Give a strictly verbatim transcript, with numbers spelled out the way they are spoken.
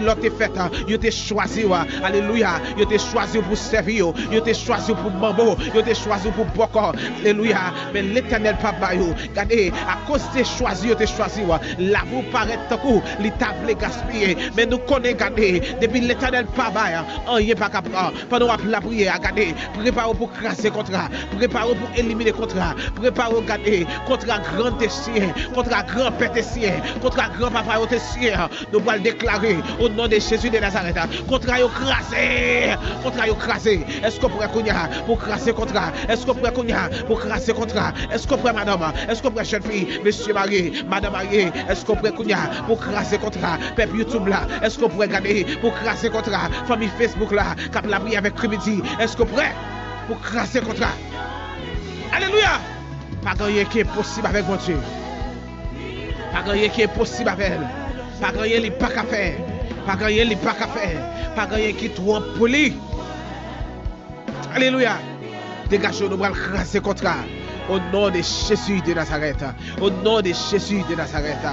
yo te fèt, yo te chwazi w. Alelouya. Yo te chwazi w pou sèvi yo. Yo te chwazi w pou manbo. Yo te chwazi w pou bòkò. Alelouya. Men Letènèl pa ba yo. Gade, akoz te chwazi yo te chwazi w, lavi w parèt tankou li ta vle gaspiye. Men nou konnen, gade, depi Letènèl pa bay, anyen pa ka pran. Pandan w ap lapriyè a, gade, prepare w pou kraze kontra. Prepare w pou elimine kontra. Prepare w, gade, kontra gran te siyen. Kontra granpè te siyen. Kontra granpapa yo te siyen. Nou pral deklare, o non de Jezi de Nazarèt, kontra yo kraze. Kontra yo kraze. Èske w prè kounye a pou kraze kontra? Èske w prè kounye a pou kraze kontra? Èske w prè, madanm? Èske w prè, jèn fi, mesye marye, madanm marye? Èske w prè kounye a pou kraze kontra? Pèp YouTube la, èske w prè, gade, pou kraze kontra? Fanmi Facebook la k ap lapriyè avèk Kribidi, èske w prè pou kraze kontra? Alelouya! Pa gen anyen ki enposib avèk Bondye. Pa gen anyen ki enposib avè l. Pa gen anyen li pa ka fè. Pa gen anyen li pa ka fè. Pa gen anyen ki twòp pou li. Alelouya! Degaje w, nou pral kraze kontra. O non de Jezi de Nazarèt. O non de Jezi de Nazarèt.